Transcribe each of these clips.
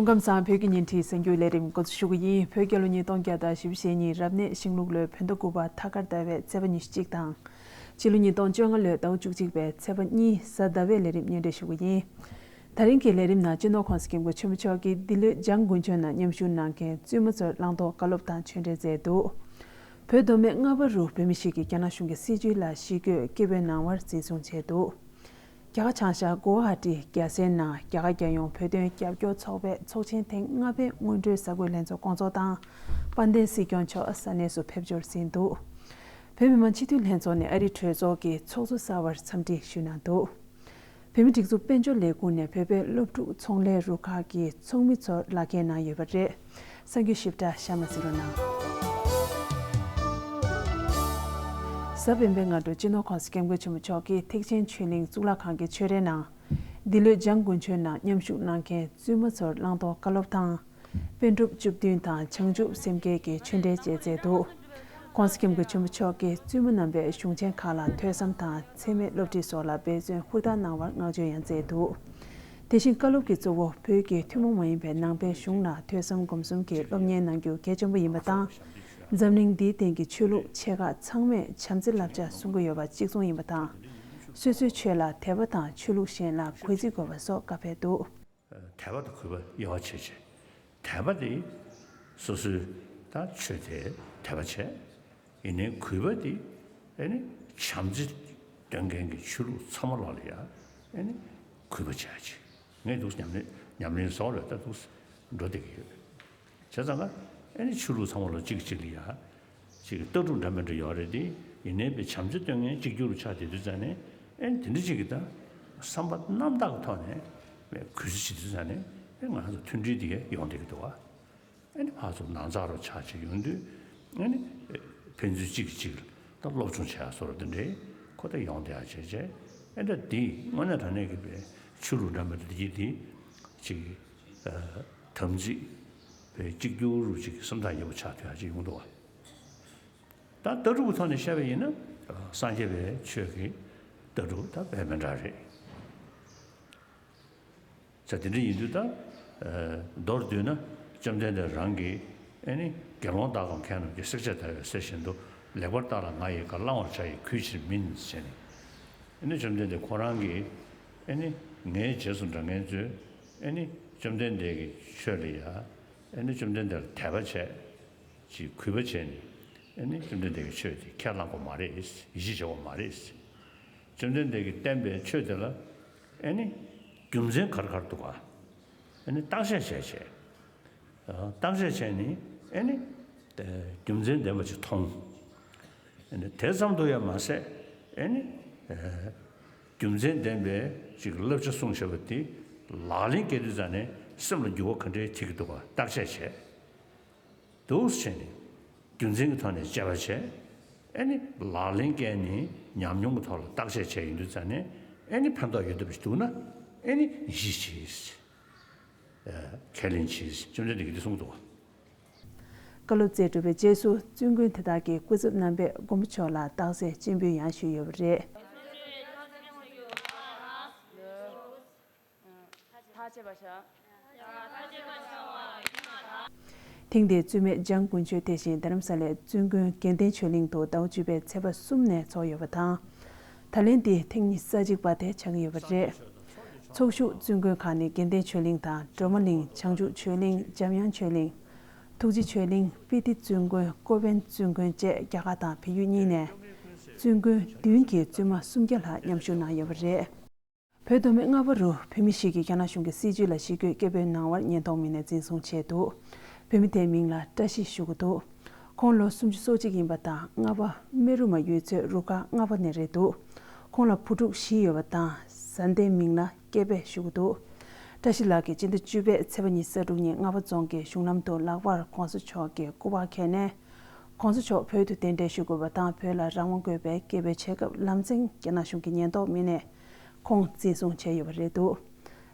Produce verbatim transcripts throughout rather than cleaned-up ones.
སྐུ་ཁམས་བཟང་། བོད་ཀྱི་ཉིན་བྲིས་གསར་འགྱུར་ལས་རིམ་འགོ་འཛུགས་ཞུ་གི་ཡིན། བོད་རྒྱལ་ལོ་ཉིས་སྟོང་བརྒྱ་དང་བཞི་བཅུ་ཞེ་གཉིས་རབ་གནས་ཤིང་ལུག་ལོའི་བོད་ཟླ་དགུ་པ་ཐ་སྐར་ཟླ་བའི་ཚེས་པ་ཉི་ཤུ་གཅིག་དང་། ཕྱི་ལོ་ཉིས་སྟོང་བཅོ་ལྔ་ལོའི་ཟླ་བ་བཅུ་གཅིག་པའི་ཚེས་པ་གཉིས་གཟའ་ཟླ་བའི་ལས་རིམ་སྙན་སྒྲོན་ཞུ་གི་ཡིན། ད་རིང་གི་ལས་རིམ་ནང་སྤྱི་ནོར་༸གོང་ས་༸སྐྱབས་མགོན་ཆེན་པོ་མཆོག་གིས་འདི་ལོའི་འཇང་དགུན་ཆོས་ནང་མཉམ་ཞུགས་གནང་མཁན་བཙུན་མ་ཚོར་བླང་དོར་བཀའ་སློབ་དང་ཆོས་འབྲེལ་མཛད་འདུག། བོད་མདོ་སྨད་རྔ་བ་རུ་བོད་མི་ཞིག་གིས་རྒྱ་ནག་གཞུང་གི་སྲིད་བྱུས་ལ་ཞི་རྒོལ་སྐད་འབོད་གནང་བར་འཛིན་བཟུང་བྱས་འདུག། རྒྱ་གར་བྱང་ཤར་གུ་ཝ་ཧ་ཏི་རྒྱལ་སའི་ནང་རྒྱ་གར་རྒྱལ་ཡོངས་བོད་དོན་རྒྱབ་སྐྱོར་ཚོགས་པའི་ཚོགས་ཆེན་ཐེངས་ལྔ་པའི་སྔོན་འགྲོའི་གསར་འགོད་ལྷན་ཚོགས་སྐོང་ཚོགས་དང་། དཔལ་ལྡན་སྲིད་སྐྱོང་མཆོག་ས་གནས་སུ་ཕེབས་འབྱོར་ཟིན་འདུག། བོད་མི་མང་སྤྱི་འཐུས་ལྷན་ཚོགས་ནས་ཨ་རིའི་གྲོས་ཚོགས་ཀྱི་ཚོགས་གཙོ་གསར་པར་འཚམས་འདྲི་ཞུས་གནང་འདུག། བོད་མིའི་སྒྲིག་འཛུགས་དཔལ་འབྱོར་ལས་ཁུངས་ནས་བོད་པའི་སློབ་ཕྲུག་ཚོང་ལས་རུ་ཁག་གི་ཚོགས་མི་ཚོར་ལག་འཁྱེར་གནང་ཡོད་པ་རེད། གསར་འགྱུར་ཞིབ་ཕྲ་གཤམ་ལ་གཟིགས་རོགས་གནང་། གཟའ་སྤེན་པའི་སྔ་དྲོ་སྤྱི་ནོར་༸གོང་ས་༸སྐྱབས་མགོན་ཆེན་པོ་མཆོག་གིས་ཐེག་ཆེན་ཆོས་གླིང་གཙུག་ལག་ཁང་གི་ཆོས་རའི་ནང་། འདི་ལོའི་འཇང་དགུན་ཆོས་ནང་མཉམ་ཞུགས་གནང་མཁན་བཙུན་མ་ཚོར་བླང་དོར་བཀའ་སློབ་དང་། པཎ་གྲུབ་བཅུ་བདུན་དང་བྱང་ཆུབ་སེམས་བསྐྱེད་ཀྱི་ཆོས་འབྲེལ་བཅས་མཛད་འདུག། ༸གོང་ས་༸སྐྱབས་མགོན་ཆེན་པོ་མཆོག་གིས་བཙུན་མ་རྣམ་པས་གཞུང་ཆེན་ཁག་ལ་ཐོས་བསམ་དང་འཚེ་མེད་སློབ་ཁྲིད་སོགས་ལ་འབད་བརྩོན་ཧུར་ཐག་གནང་བར་བསྔགས་བརྗོད་ཡང་མཛད་འདུག། དེ་བཞིན་བཀའ་སློབ་ཀྱི་གཙོ་བོ་བོད་ཀྱི་ཐུན་མོང་མ་ཡིན་པའི་ནང་པའི་གཞུང་ལ་ཐོས་བསམ་སྒོམ་གསུམ་གྱི་སློབ་གཉེར་གནང་རྒྱུ་གལ་ཆེན་པོ་ཡིན་པ་དང་། འཛམ་གླིང་འདིའི་སྟེང་གི་ཆོས་ལུགས་ཆེ་ཁག་ཚང་མས་བྱམས་བརྩེ་བསླབ་བྱ་སྲུང་གི་ཡོད་པ་གཅིག་མཚུངས་ཡིན་པ་དང་། སོ་སོའི་ཆོས་ལ་དད་པ་དང་ཆོས་ལུགས་གཞན་ལ་གུས་བརྩི་དགོས་པ་སོགས་བཀའ་ཕེབས་འདུག། དད་པ་དང་གུས་པ་དབྱེ་བ་ཕྱེ་བྱས། དད་པ་དེ་སོ་སོའི་ད་ཆོས་དེ་དད་པ་བྱས། ཡིན་ནའི་གུས་པ་དེ་ཨེ་ནི་བྱམས་བརྩེ་སྟོན་མཁན་གྱི་ཆོས་ལུགས་ཚང་མ་ལོག་ལ་ཡ་ཨེ་ནི་གུས་པ་བྱས་བྱས། ངས་འདུག་ཉམས་ལེན་ཉམས་ལེན་བཟོ་ལ་ད་འདུག་འགྲོ་བསྡད་ཀྱི་ཡོད། བྱས་ཙང་ཀ་ཨེ་ནི་ཆོས་ལུགས་ཚང་མ་ལོག་གཅིག་གཅིག་ལ་ཡ། ཅིག་ལྟ་གྲུབ་འདྲ་མི་འདྲ་ཡོད་རེད་དེ། ཡིན་ནའི་བའི་བྱམས་བརྩེ་སྟོན་མཁན་གཅིག་གྱུར་རུ་ཆགས་བསྡད་དུས་ཙང་ནས། ཨེ་དེ་འདྲ་ཅིག་གི་ད་བསམ་པ་རྣམ་དག་གི་ཐོག་ནས་བའི་གུས་བརྩི་བྱེད་དུས་ཙང་ནས། ཨེ་ང་རང་ཚོ་མཐུན་སྒྲིལ་དེ་ཡོང་བསྡད་ཀྱི་འདུག་བ། ཨེ་ནི་ཕར་ཚུར་ནང་ཚགས་རུ་ཆགས་བྱས་ཡོང་དུས། ཨེ་ནི་ཕན་ཚུན་གཅིག་གིས་གཅིག་ལ་ད་སློབ་སྦྱོང་བྱེད་ཡ་བཟོ་འདྲ་དེ་འདྲའི་ཁོ་ད་ཡོང་བསྡད་ཡ་བྱས་བྱས། ཨེ་ད་དེ་དངོས་གནས་དྲང་གནས་ཀྱི་བའི་ཆོས་ལུགས་འདྲ་མི་འདྲ་དེ་གྱིས་དེ་ཅིག་དམ་ཚིག་བའི་གཅིག་གྱུར་རུ་ཅིག་སེམས་ཐག་ཉེ་པོ་ཆགས་ཐུབ་ཡ་ཅིག་ཡོང་འདུག་བ། ད་ལྟ་གྲུབ་ཀྱི་ཐོག་ནས་བཤད་པ་ཡིན་ན། སངས་རྒྱས་པའི་ཆོས་ཀྱི་ལྟ་གྲུབ་ད་དཔེ་མི་འདྲ་རེད། ས་དེ་འདྲ་ཡིན་དུས་ད། མདོར་བསྡུས་ན་བཅོམ་ལྡན་འདས་རང་གིས་ཨེ་ནི་དགེ་སློང་དག་གམ་མཁས་རྣམས་ཀྱིས་བསྲེག་བཅད་བརྡར་བའི་གསེར་བཞིན་དུ། ལེགས་པར་བརྟགས་ལ་ང་ཡི་བཀའ་བླང་བར་བྱ་ཡི་གུས་ཕྱིར་མིན་ཟེར་ནས། ཨེ་ནི་བཅོམ་ལྡན་འདས་ཁོ་རང་གིས་ཨེ་ནི་ངའི་རྗེས་སུ་འབྲང་མཁན་ཚོས་ཨེ་ནི་བཅོམ་ལྡན་འདས་ཀྱི་ཆོས་ལ་ཡ་ཨེ་ནི་བཅོམ་ལྡན་འདས་ལ་དད་པ་བྱས། ཅིག་གུས་པ་བྱས་ནས། ཨེ་ནི་བཅོམ་ལྡན་འདས་ཀྱི་ཆོས་དེ་ཁས་བླངས་དགོས་མ་རེད། ཡིད་ཆེས་བྱེད་དགོས་མ་རེད། བཅོམ་ལྡན་འདས་ཀྱིས་བསྟན་པའི་ཆོས་དེ་ལ་ཨེ་ནི་རྒྱུ་མཚན་ག་རེ་ག་རེ་འདུག་ག་ཨེ་ནི་བརྟག་དཔྱད་བྱས་བྱས། བརྟག་དཔྱད་བྱས་ནས་ཨེ་ནི་རྒྱུ་མཚན་ལྡན་པ་ཅིག་མཐོང་། ཨེ་ནི་དེ་ཙམ་དུ་ཡང་མ་ཟད། ཨེ་ནི་རྒྱུ་མཚན་ལྡན་པའི་ཅིག་བསླབ་བྱ་གསུངས་བཞག་པ་དེ་ལག་ལེན་བཀལ་དུས་ཙང་ནས་སེམས་ལ་འགྱུར་བ་ག་འདྲའི་ཐེབས་ཀྱི་འདུག་ག་བརྟག་དཔྱད་བྱས། འདུག་སེ་བྱས་ནས་རྒྱུ་མཚན་གྱི་ཐོག་ནས་དཔྱད་པ་བྱས། ཨེ་ནི་ལག་ལེན་བཀལ་ནས་ཉམས་མྱོང་གི་ཐོག་ལ་བརྟག་དཔྱད་བྱས་ཡོང་དུས་ཙང་ནས། ཨེ་ནི་ཕན་ཐོགས་ཡོད་བསྡད་པ་ཞིག་འདུག་ན། ཨེ་ནི་གཞི་བྱས། ཁས་ལེན་བྱས། བཅོམ་ལྡན་འདས་ཀྱིས་འདི་གསུངས་འདུག། བཀའ་སློབ་སྩལ་གྲུབ་པའི་རྗེས་སུ་བཙུན་དགོན་དེ་དག་གི་སྐུ་ཚབ་རྣམ་པས་མགོན་པོ་མཆོག་ལ་རྟགས་གསལ་སྤྱན་འབུལ་ཡང་ཞུས་ཡོད་པ་རེད། ཐེངས་འདིའི་བཙུན་མའི་འཇང་དགུན་ཆོས་དེ་བཞིན་རྡ་རམ་ས་ལའི་བཙུན་དགོན་དགེ་ལྡན་ཆོས་གླིང་དུ་ཟླ་བ་བཅུ་པའི་ཚེས་པ་གསུམ་ནས་ཚོགས་ཡོད་པ་དང་། ད་ལན་འདི་ཐེངས་ཉི་ཤུ་རྩ་གཅིག་པ་དེ་ཆགས་ཀྱི་ཡོད་པ་རེད། ཚོགས་ཞུགས་བཙུན་དགོན་ཁག་ནི་དགེ་ལྡན་ཆོས་གླིང་དང་སྒྲོལ་མ་གླིང་། བྱང་ཆུབ་ཆོས་གླིང་། འཇམ་དབྱངས་ཆོས་གླིང་། ཐུགས་རྗེ་ཆོས་གླིང་། སྤི་ཏི་བཙུན་དགོན། ཀོ་པན་བཙུན་དགོན་བཅས་རྒྱ་གར་དང་བལ་ཡུལ་གཉིས་ནས་བཙུན་དགོན་བདུན་གྱི་བཙུན་མ་སུམ་བརྒྱ་ལྷག་མཉམ་ཞུགས་གནང་ཡོད་པ་རེད། བོད་མདོ་སྨད་རྔ་བ་རུ་བོད་མི་ཞིག་གིས་རྒྱ་ནག་གཞུང་གི་སྲིད་བྱུས་ལ་ཞི་རྒོལ་སྐད་འབོད་གནང་བར་ཉེན་རྟོག་མི་སྣས་འཛིན་བཟུང་བྱས་འདུག། བོད་མི་དེའི་མིང་ལ་བཀྲ་ཤིས་ཞུ་གི་འདུག། ཁོང་ལོ་སུམ་ཅུ་སོ་གཅིག་ཡིན་པ་དང་། རྔ་བ་སྨན་རུ་མ་ཡུལ་ཚོའི་རུ་ཁག་རྔ་བ་ནས་རེད་འདུག། ཁོང་ལ་བུ་ཕྲུག་བཞི་ཡོད་པ་དང་། བཟའ་ཟླའི་མིང་ལ་སྐྱེ་འཕེལ་ཞུ་གི་འདུག། བཀྲ་ཤིས་ལགས་ཀྱིས་སྤྱི་ཟླ་བཅུ་པའི་ཚེས་པ་ཉི་ཤུ་རྩ་དྲུག་ཉིན་རྔ་བ་རྫོང་གི་གཞུང་ལམ་དུ་ལག་པར་༸གོང་ས་མཆོག་གི་སྐུ་པར་འཁྱེར་ནས། ༸གོང་ས་མཆོག་བོད་དུ་གདན་འདྲེན་ཞུ་དགོས་པ་དང་། བོད་ལ་རང་དབང་དགོས་པའི་སྐད་འབོད་བྱེད་སྐབས་ལམ་སེང་རྒྱ་ནག་གཞུང་གི་ཉེན་རྟོག་མི་སྣས་ཁོང་འཛིན་བཟུང་བྱས་ཡོད་པ་རེད་འདུག།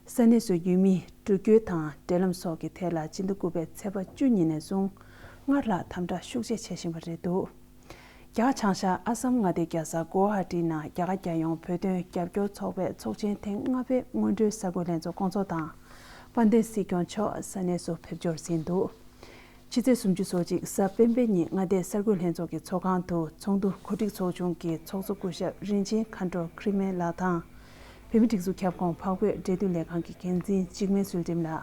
ས་གནས་སུ་ཡུལ་མིའི་འགྲུལ་སྐྱོད་དང་འབྲེལ་ལམ་སོགས་ཀྱི་ཐད་ལ་སྤྱི་ཟླ་དགུ་པའི་ཚེས་པ་བཅུ་ཉིན་ནས་བཟུང་སྔར་ལྷག་དམ་དྲག་ཤུགས་ཆེ་བྱེད་བཞིན་པ་རེད་འདུག། རྒྱ་གར་བྱང་ཤར་ཨ་སམ་མངའ་སྡེའི་རྒྱལ་ས་གུ་ཝ་ཧ་ཏི་ནང་རྒྱ་གར་རྒྱལ་ཡོངས་བོད་དོན་རྒྱབ་སྐྱོར་ཚོགས་པའི་ཚོགས་ཆེན་ཐེངས་ལྔ་པའི་སྔོན་འགྲོའི་གསར་འགོད་ལྷན་ཚོགས་སྐོང་ཚོགས་དང་། དཔལ་ལྡན་སྲིད་སྐྱོང་མཆོག་ས་གནས་སུ་ཕེབས་འབྱོར་ཟིན་འདུག་ཕྱི་ཚེས་སོ་གཅིག་གཟའ་སྤེན་པའི་ཉིན་མངའ་སྡེའི་གསར་འགོད་ལྷན་ཚོགས་ཀྱི་ཚོགས་ཁང་དུ་ཚོགས་འདུ་གོ་སྒྲིག་ཚོགས་ཆུང་གི་ཚོགས་གཙོ་སྐུ་ཞབས་རིན་ཆེན་མཁའ་འགྲོ་ཁྲི་སྨན་ལགས་དང་། བོད་མིའི་སྒྲིག་འཛུགས་ཁྱབ་ཁོངས་འཕགས་བོད་འབྲེལ་མཐུད་ལས་ཁང་གི་འགན་འཛིན་འཇིགས་མེད་ཚུལ་ཁྲིམས་ལགས།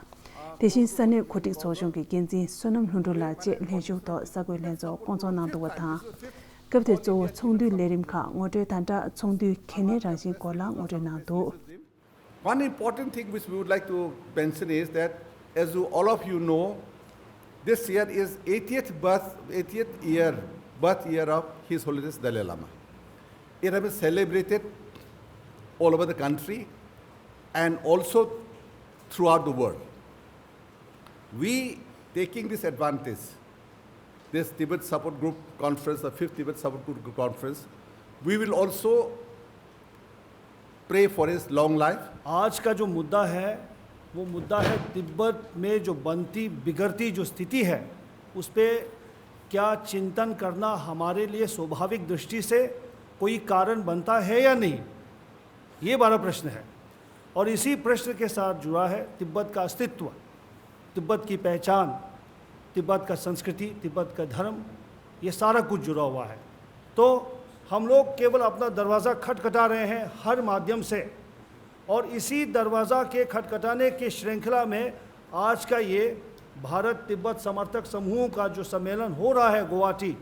དེ་བཞིན་ས་གནས་གོ་སྒྲིག་ཚོགས་ཆུང་གི་འགན་འཛིན་བསོད་ནམས་ལྷུན་གྲུབ་ལགས་བཅས་ལྷན་ཞུགས་ཐོག་གསར་འགོད་ལྷན་ཚོགས་བསྐོང་ཚོགས་གནང་འདུག་པ་དང་། སྐབས་དེར་གཙོ་བོ་ཚོགས་འདུའི་ལས་རིམ་ཁག་ངོ་སྤྲོད་དང་སྦྲགས་ཚོགས་འདུའི་གལ་གནད་རང་བཞིན་སྐོར་ལ་ངོ་སྤྲོད་གནང་འདུག One important thing which we would like to mention is that, as you, all of you know, this year is eightieth birth, eightieth year, birth year of His Holiness Dalai Lama. It has been celebrated all over the country and also throughout the world. We, taking this advantage, this Tibet Support Group Conference, the fifth Tibet Support Group Conference, we will also pray for his long life. आज का जो मुद्दा है, वो मुद्दा है तिब्बत में जो बनती बिगड़ती जो स्थिति है, उस पे क्या चिंतन करना हमारे लिए स्वाभाविक दृष्टि से कोई कारण बनता है या नहीं, ये हमारा प्रश्न है। और इसी प्रश्न के साथ जुड़ा है तिब्बत का अस्तित्व, तिब्बत की पहचान, तिब्बत का संस्कृति, तिब्बत का धर्म, ये सारा कुछ जुड़ा हुआ है। तो हम लोग केवल अपना दरवाज़ा खटखटा रहे हैं हर माध्यम से, और इसी दरवाज़ा के खटखटाने की श्रृंखला में आज का ये भारत तिब्बत समर्थक समूहों का जो सम्मेलन हो रहा है गुवाहाटी,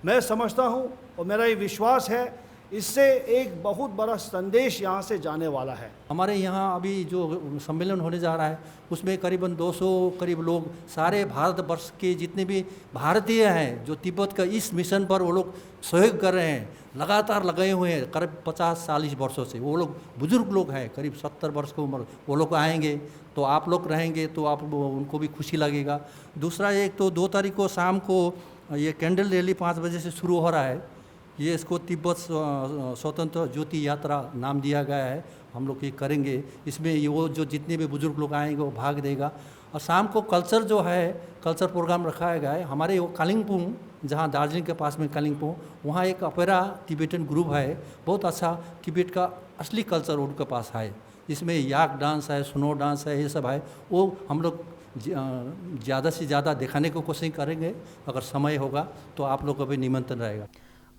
मैं समझता हूँ और मेरा ये विश्वास है, इससे एक बहुत बड़ा संदेश यहाँ से जाने वाला है। हमारे यहाँ अभी जो सम्मेलन होने जा रहा है, उसमें करीबन दो सौ करीब लोग, सारे भारतवर्ष के जितने भी भारतीय हैं जो तिब्बत का इस मिशन पर वो लोग सहयोग कर रहे हैं, लगातार लगे हुए हैं करीब पचास चालीस वर्षों से। वो लोग बुजुर्ग लोग हैं, करीब सत्तर वर्ष की उम्र, वो लोग आएंगे तो आप लोग रहेंगे तो आप, उनको भी खुशी लगेगा। दूसरा, एक तो दो तारीख को शाम को ये कैंडल रैली पाँच बजे से शुरू हो रहा है। ये इसको तिब्बत स्व-, स्वतंत्र ज्योति यात्रा नाम दिया गया है। हम लोग ये करेंगे, इसमें ये वो जो जितने भी बुजुर्ग लोग आएंगे वो भाग देगा। और शाम को कल्चर जो है, कल्चर प्रोग्राम रखा गया है। हमारे वो कालिम्पोंग, जहाँ दार्जिलिंग के पास में कालिम्पोंग, वहाँ एक अपेरा टिबेटन ग्रुप है, बहुत अच्छा टिबेट का असली कल्चर उनके पास है। इसमें याक डांस है, स्नो डांस है, ये सब है। वो हम लोग ज-, अ, ज़्यादा से ज़्यादा दिखाने की कोशिश करेंगे। अगर समय होगा तो आप लोग को भी निमंत्रण रहेगा।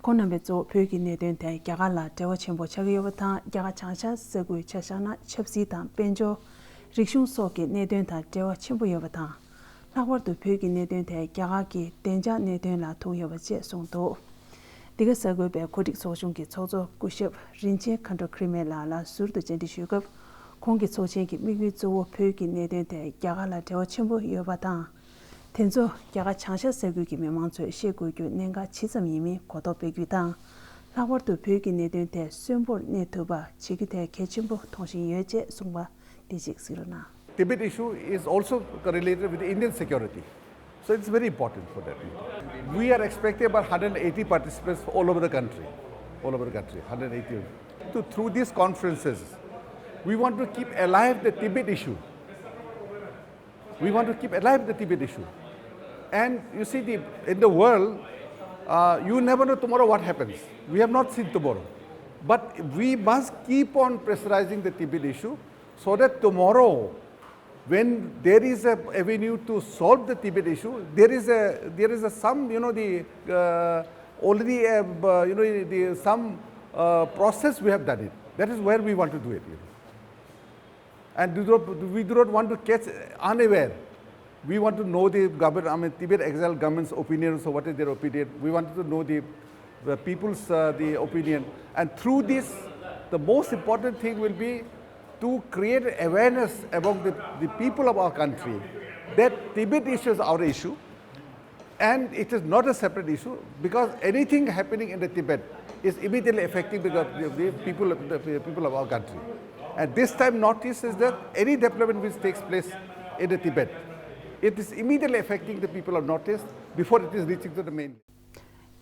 ཁོང་རྣམ་པས་གཙོ་བོ་བོད་ཀྱི་གནད་དོན་ཐད་རྒྱ་གར་ལ་འབྲེལ་བ་ཆེན་པོ་ཆགས་ཀྱི་ཡོད་པ་དང་། རྒྱ་གར་བྱང་ཤར་ས་ཁུལ་ཆ་བཞག་ན་ཆབ་སྲིད་དང་དཔལ་འབྱོར། རིག་གཞུང་སོགས་ཀྱི་གནད་དོན་དང་འབྲེལ་བ་ཆེན་པོ་ཡོད་པ་དང་། ལྷག་པར་དུ་བོད་ཀྱི་གནད་དོན་ཐད་རྒྱ་གར་གྱི་བདེ་འཇགས་གནད་དོན་ལ་ཐུག་ཡོད་པ་བཅས་གསུངས་འདུག་འདི་ག་གསར་འགོད་པས་གོ་སྒྲིག་ཚོགས་ཆུང་གི་ཚོགས་གཙོ་སྐུ་ཞབས་རིན་ཆེན་མཁའ་འགྲོ་ཁྲི་སྨན་ལགས་ལ་ཟུར་དུ་བཅར་འདྲི་ཞུས་སྐབས། ཁོང་གིས་ཚོགས་ཆེན་གྱི་དམིགས་ཡུལ་གཙོ་བོ་བོད་ཀྱི་གནད་དོན་ཐད་རྒྱ་གར་ལ་འབྲེལ་བ་ཆེན་པོ་ཡོད་པ་དང་། དེ་ཚོ་རྒྱ་གར་བྱང་ཤར་ས་ཁུལ་གྱི་མི་མང་ཚོས་ཤེས་དགོས་རྒྱུ་གནད་འགག་ཇི་ཙམ་ཡིན་མིན་གོ་རྟོགས་སྤེལ་རྒྱུ་དང་། ལྷག་པར་དུ་བོད་ཀྱི་གནད་དོན་ཐད་གསོན་པོར་གནས་ཐུབ་པ་བྱེད་རྒྱུ་དེ་གལ་ཆེན་པོ་མཐོང་བཞིན་ཡོད་ཅེས་གསུངས་པ་འདི་གཅིག་གཟིགས་རོགས་གནང་། Tibet issue is also related with the Indian security. So it's very important for that. We are expecting about hundred eighty participants all over the country. All over the country, hundred eighty. To, through these conferences, we want to keep alive the Tibet issue. We want to keep alive the Tibet issue. And you see, the, in the world, uh, you never know tomorrow what happens. We have not seen tomorrow. But we must keep on pressurizing the Tibet issue so that tomorrow, when there is a avenue to solve the Tibet issue, there is a, there is a some, you know, the, uh, already a, uh, you know, the, some, uh, process we have done it. That is where we want to do it, you know. And do not, we do not want to catch unaware. We want to know the government, I mean, Tibet exile government's opinion, so what is their opinion? We want to know the, the people's, uh, the opinion. And through this, the most important thing will be to create awareness among the, the people of our country that Tibet issue is our issue. And it is not a separate issue, because anything happening in the Tibet is immediately affecting the, the, the people of the people of our country. And this time, Northeast is that any development which takes place in the Tibet, it is immediately affecting the people of Northeast before it is reaching to the main.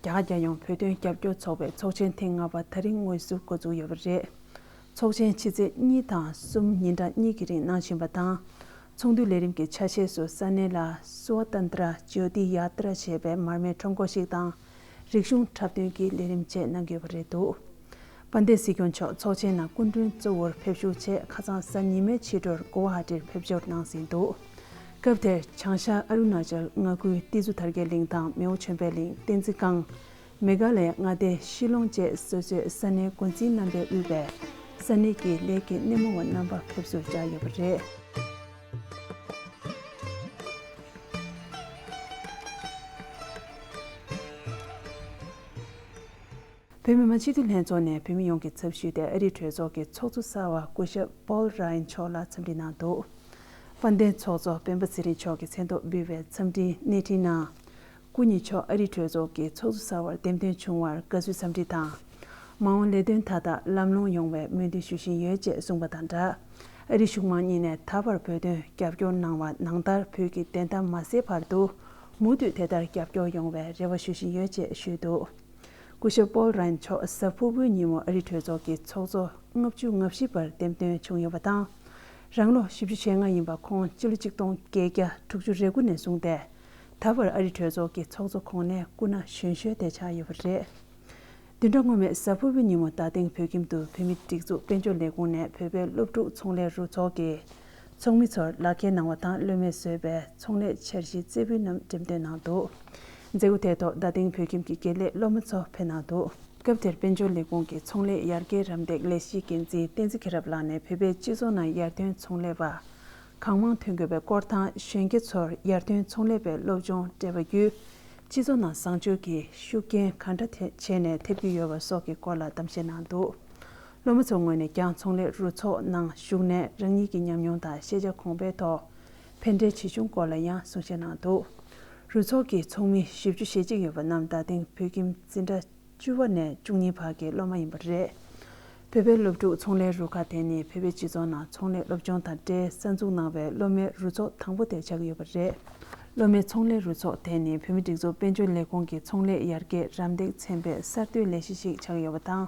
རྒྱ་གར་རྒྱལ་ཡོངས་བོད་དོན་རྒྱབ་སྐྱོར་ཚོགས་པའི་ཚོགས་ཆེན་ཐེངས་ལྔ་པ་ད་རིང་དངོས་སུ་འགོ་འཛུགས་ཡོད་པ་རེད། ཚོགས་ཆེན་ཕྱི་ཚེས་གཉིས་དང་གསུམ་ཉིན་གྲངས་གཉིས་ཀྱི་རིང་གནང་བཞིན་པ་དང་། ཚོགས་འདུའི་ལས་རིམ་གྱི་ཆ་ཤས་སུ་ས་གནས་ལ་སུ་ཝ་ཏན་ཏྲ་ཇོ་ཏི་ཡ་ཏྲ་ཞེས་པའི་མར་མེའི་ཁྲོམ་སྐོར་ཞིག་དང་། རིག་གཞུང་འཁྲབ་སྟོན་གྱི་ལས་རིམ་བཅས་གནང་གི་ཡོད་པ་རེད་འདུག་དཔལ་ལྡན་སྲིད་སྐྱོང་མཆོག་ཚོགས་ཆེན་ནང་སྐུ་མགྲོན་གཙོ་བོར་ཕེབས་ཞུགས་ཆེད་ཁ་སང་གཟའ་ཉི་མའི་ཕྱི་དྲོར་གོ་ཝ་ཧ་ཏིར་ཕེབས་འབྱོར་གནང་ཟིན་འདུག་སྐབས་དེར་བྱང་ཤར་ཨ་རུ་ན་ཅལ་མངའ་ཁུལ་ཏི་ཛུ་དར་རྒྱས་གླིང་དང་མེའོ་ཆོས་འཕེལ་གླིང་། བསྟན་འཛིན་ཁང་། མེ་གྷ་ལའི་མངའ་སྡེ་ཤི་ལོང་བཅས་སོ་སོའི་ས་གནས་འགོ་འཛིན་རྣམ་པས་དབུས་པའི་ས་གནས་ཀྱི་ལས་ཀྱི་སྣེ་མོ་བ་རྣམ་པ་ཕེབས་བསུར་བཅར་ཡོད་པ་རེད། བོད་མི་མང་སྤྱི་འཐུས་ལྷན་ཚོགས་ནས་བོད་མི་ཡོངས་ཀྱི་ཚབ་ཞུས་ཏེ་ཨ་རིའི་གྲོས་ཚོགས་ཀྱི་ཚོགས་གཙོ་གསར་བ་སྐུ་ཞབས་པོལ་རའེན་མཆོག་ལ་འཚམས་འདྲི་གནང་འདུག་དཔལ་ལྡན་ཚོགས་གཙོ་སྤེན་པ་ཚེ་རིང་མཆོག་གིས་མཚན་ཐོ་འབུལ་བའི་འཚམས་འདྲིའི་གནས་འཕྲིན་ནང་། སྐུ་ཉིད་མཆོག་ཨ་རིའི་གྲོས་ཚོགས་ཀྱི་ཚོགས་གཙོ་གསར་བར་འདེམས་ཐོན་བྱུང་བར་དགའ་བསུའི་འཚམས་འདྲི་དང་། མ་འོངས་ལས་དོན་མཐའ་དག་ལམ་ལྷོང་ཡོང་བའི་སྨོན་འདུན་ཞུ་བཞིན་ཡོད་ཅེས་གསུངས་པ་དང་སྦྲགས། ཨ་རིའི་གཞུང་མང་གཉིས་ནས་ད་བར་བོད་དོན་རྒྱབ་སྐྱོར་གནང་བ་ནང་ལྟར་བོད་ཀྱི་བདེན་མཐའ་མ་གསལ་བར་དུ་མུ་མཐུད་དེ་ལྟར་རྒྱབ་སྐྱོར་ཡོང་བའི་རེ་བ་ཞུ་བཞིན་ཡོད་ཅེས་ཞུས་འདུག་སྐུ་ཞབས་པོལ་རའེན་མཆོག་གཟའ་ཕུར་བུའི་ཉིན་མོ་ཨ་རིའི་གྲོས་ཚོགས་ཀྱི་ཚོགས་གཙོ་ལྔ་བཅུ་ང་བཞི་པར་འདེམས་ཐོན་བྱུང་ཡོད་པ་དང་། རང་ལོ་བཞི་བཅུ་ཞེ་ལྔ་ཡིན་པ་ཁོང་སྤྱི་ལོ་གཅིག་སྟོང་བརྒྱད་བརྒྱ་དྲུག་ཅུ་རེ་དགུ་ནས་བཟུང་སྟེ། ད་བར་ཨ་རིའི་གྲོས་ཚོགས་ཀྱི་ཚོགས་གཙོ་གོང་ནས་སྐུ་ན་གཞོན་ཤོས་དེ་ཆགས་ཡོད་པ་རེད། བདུན་ཕྲག་སྔོན་མའི་གཟའ་ཕུར་བུའི་ཉིན་མོ་རྡ་སྟེང་བོད་ཁྱིམ་དུ་བོད་མིའི་སྒྲིག་འཛུགས་དཔལ་འབྱོར་ལས་ཁུངས་ནས་བོད་པའི་སློབ་ཕྲུག་ཚོང་ལས་རུ་ཚོགས་ཀྱི་ཚོགས་མི་ཚོར་ལག་འཁྱེར་གནང་བ་དང་། སློབ་མས་བཟོས་པའི་ཚོང་ལས་འཆར་གཞིའི་རྩེ་ཕུད་རྣམས་འགྲེམས་སྟོན་གནང་འདུག་མཛད་སྒོ་དེའི་ཐོག་རྡ་སྟེང་བོད་ཁྱིམ་གྱི་དགེ་ལས་སློབ་མ་ཚོ་ཕེབས་གནང་འདུག་སྐབས་དེར་དཔལ་འབྱོར་ལས་ཁུངས་ཀྱི་ཚོང་ལས་ཡར་རྒྱས་རམ་འདེགས་ལས་གཞིའི་འགན་འཛིན་བསྟན་འཛིན་མཁྱེན་རབ་ལགས་ནས་བོད་པའི་སྤྱི་ཚོགས་ནང་ཡར་ཐོན་ཚོང་ལས་པ་གང་མང་ཐོན་དགོས་པའི་སྐོར་དང་། གཞོན་སྐྱེས་ཚོར་ཡར་ཐོན་ཚོང་ལས་པའི་སློབ་སྦྱོང་སྤྲད་པ་བརྒྱུད། སྤྱི་ཚོགས་ནང་བཟང་སྤྱོད་ཀྱི་ཤུགས་རྐྱེན་གང་འདྲ་ཐེ་བྱས་ནས་ཐེབས་ཀྱི་ཡོད་པ་སོགས་ཀྱི་སྐོར་ལ་གཏམ་བཤད་གནང་འདུག་སློབ་མ་ཚོའི་ངོས་ནས་ཀྱང་ཚོང་ལས་རུ་ཚོགས་ནང་ཞུགས་ནས་རང་ཉིད་ཀྱི་ཉམས་མྱོང་དང་ཤེས་བྱ་གོང་འཕེལ་ཐོག་ཕན་འབྲས་ཇི་བྱུང་སྐོར་ལ་ཡང་གསུང་བཤད་གནང་འདུག་རུ་ཚོགས་ཀྱི་ཚོགས་མི་བཞི་བཅུ་ཞེ་གཅིག་ཡོད་པ་རྣམས་རྡ་སྟེང་བོད་ཁྱིམ་འཛིན་གྲྭ་བཅུ་པ་ནས་བཅུ་གཉིས་བར་གྱི་སློབ་མ་ཡིན་པ་རེད། བོད་པའི་སློབ་ཕྲུག་ཚོང་ལས་རུ་ཁག་དེ་ནི་བོད་པའི་སྤྱི་ཚོགས་ནང་ཚོང་ལས་སློབ་སྦྱོང་དང་འབྲེལ་གསར་འཛུགས་གནང་བའི་སློབ་མའི་རུ་ཚོགས་དང་པོ་དེ་ཆགས་ཀྱི་ཡོད་པ་རེད། སློབ་མའི་ཚོང་ལས་རུ་ཚོགས་དེ་ནི་བོད་མིའི་སྒྲིག་འཛུགས་དཔལ་འབྱོར་ལས་ཁུངས་ཀྱི་ཚོང་ལས་ཡར་རྒྱས་རམ་འདེགས་ཚན་པའི་གསར་གཏོད་ལས་གཞི་ཞིག་ཆགས་ཀྱི་ཡོད་པ་དང་།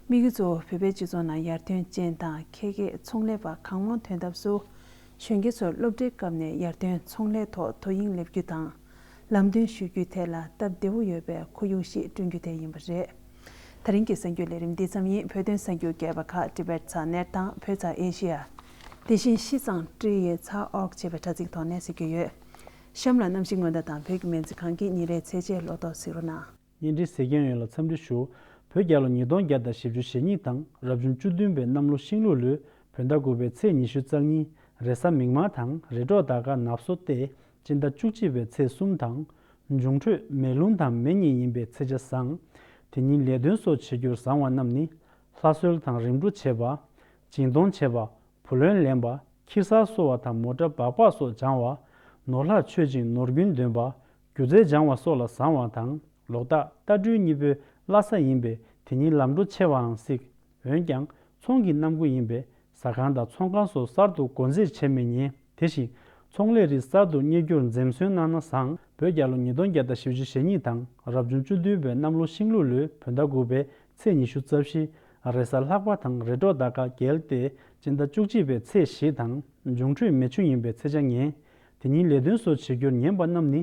དམིགས་ཡུལ་གཙོ་བོ་བོད་པའི་སྤྱི་ཚོགས་ནང་ཡར་ཐོན་ཅན་དང་ཁྱད་མཁས་ཚོང་ལས་པ་གང་མང་ཐོན་ཐབས་སུ། གཞོན་སྐྱེས་ཚོར་སློབ་གྲྭའི་སྐབས་ནས་ཡར་ཐོན་ཚོང་ལས་ཐོག་དོ་དབྱིངས་སླེབས་རྒྱུ་དང་། ལམ་སྟོན་ཞུ་རྒྱུའི་ཐད་ལ་སྟབས་བདེ་བོ་ཡོད་པའི་ཁོར་ཡུག་ཞིག་བསྐྲུན་རྒྱུ་དེ་ཡིན་པ་རེད། ད་རིང་གི་གསར་འགྱུར་ལས་རིམ་འདི་ཙམ་ཡིན། བོད་དོན་གསར་འགྱུར་རྒྱས་པ་ཁག་Tibet་ཚ་ནེར་དང་བོད་ཚ་ཨེ་ཤི་ཡ། དེ་བཞིན་ཤི་ཚང་ཀྲི་ཡེ་ཚ་ཨོག་ཅེས་པའི་དྲ་ཚིགས་ཐོག་ནས་གཟིགས་རྒྱུ་ཡོད། གཤམ་ལ་གནམ་གཤིས་སྔོན་བརྡ་དང་བོད་ཀྱི་སྨན་རྩིས་ཁང་གི་ཉིན་རེའི་ཚེས་ཆའི་ལོ་ཐོ་གཟིགས་རོགས་གནང་། བརྙན་འཕྲིན་གཟིགས་མཁན་ཡོངས་ལ་འཚམས་འདྲི་ཞུ། བོད་རྒྱལ་ལོ་ཉིས་སྟོང་བརྒྱ་དང་བཞི་བཅུ་ཞེ་གཉིས་དང་རབ་བྱུང་བཅུ་བདུན་པའི་གནམ་ལོ་ཤིང་ལུག་ལོའི་བོད་ཟླ་དགུ་པའི་ཚེས་ཉི་ཤུ་རྩ་གཉིས་རེས་གཟའ་མིག་དམར་དང་རེས་འགྲོགས་ཟླ་སྐར་ནག་བཟོ་སྟེ། སྤྱི་ཟླ་བཅུ་གཅིག་པའི་ཚེས་གསུམ་དང་། འབྱུང་འཕྲོད་མེ་རླུང་དང་མེ་གཉིས་ཡིན་པའི་ཚེས་ཆ་བཟང་། དེ་ཉིན་ལས་དོན་སོགས་བྱེད་རྒྱུར་བཟང་བ་རྣམས་ནི། ལྷ་གསོལ་དང་རིམ་གྲོ་བྱེད་པ། སྦྱིན་གཏོང་བྱེད་པ། བུ་ལོན་ལེན་པ། ཁྱི་གསར་གསོ་བ་དང་མོ་ཊ་སྦག་སྦག་སོགས་སྦྱང་བ། ནོར་ལྷག་ཆོད་ཅིང་ནོར་རྒྱུན་འདོན་པ། སྒྱུ་རྩལ་སྦྱང་བ་སོགས་ལ་བཟང་བ་དང་། ལོ་རྟགས་རྟ་སྦྲུལ་གཉིས་པོའི་བླ་གཟའ་ཡིན་པས་དེ་ཉིན་ལམ་འགྲོ་ཆེ་བའང་སྲིད། འོན་ཀྱང་ཚོང་གི་གནམ་སྒོ་ཡིན་པས་ཟ་ཁང་དང་ཚོང་ཁང་སོགས་གསར་དུ་སྒོ་འཛུགས་བྱེད་མི་ཉན། དེ་བཞིན་ཚོང་ལས་རིགས་གསར་དུ་གཉེར་རྒྱུར་འཛེམ་ཟོན་གནང་ན་བཟང་། བོད་རྒྱལ་ལོ་ཉིས་སྟོང་བརྒྱ་དང་བཞི་བཅུ་ཞེ་གཉིས་དང་རབ་བྱུང་བཅུ་བདུན་པའི་གནམ་ལོ་ཤིང་ལུག་ལོའི་བོད་ཟླ་དགུ་པའི་ཚེས་ཉི་ཤུ་རྩ་བཞི་རེས་གཟའ་ལྷག་པ་དང་རེས་འགྲོགས་ཟླ་སྐར་རྒྱལ་ཏེ་སྤྱི་ཟླ་བཅུ་གཅིག་པའི་ཚེས་བཞི་དང་འབྱུང་འཕྲོད་མེ་ཆུ་ཡིན་པའི་ཚེས་ཆ་ངན། དེ་ཉིན་ལས་དོན་སོགས་བྱེད་རྒྱུར་ཉན་པ་རྣམས་ནི།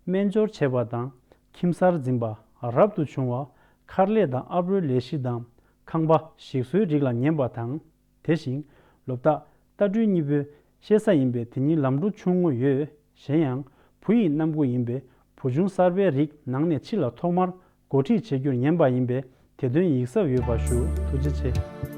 སྨན་སྦྱོར་བྱེད་པ་དང་ཁྱིམ་གསར་འཛིན་པ། རབ་ཏུ་བྱུང་བ། མཁར་ལས་དང་ཨབ་རོའི་ལས་གཞི་དང་ཁང་པ་ཞིག་གསོའི་རིགས་ལ་ཉན་པ་དང་། དེ་བཞིན་ལོ་རྟགས་རྟ་སྦྲུལ་གཉིས་པོའི་ཤེས་གཟའ་ཡིན་པས་དེ་ཉིན་ལམ་འགྲོ་ཆུང་ངུ་ཡོད། གཞན་ཡང་བུ་ཡི་གནམ་སྒོ་ཡིན་པས་བུ་ཆུང་གསར་པའི་རིགས་ནང་ནས་ཕྱི་ལ་ཐོག་མར་འགོ་ཁྲིད་བྱེད་རྒྱུར་ཉན་པ་ཡིན་པས་དེ་དོན་ཡིད་གཟབ་ཡོད་པ་ཞུ། ཐུགས་རྗེ་ཆེ།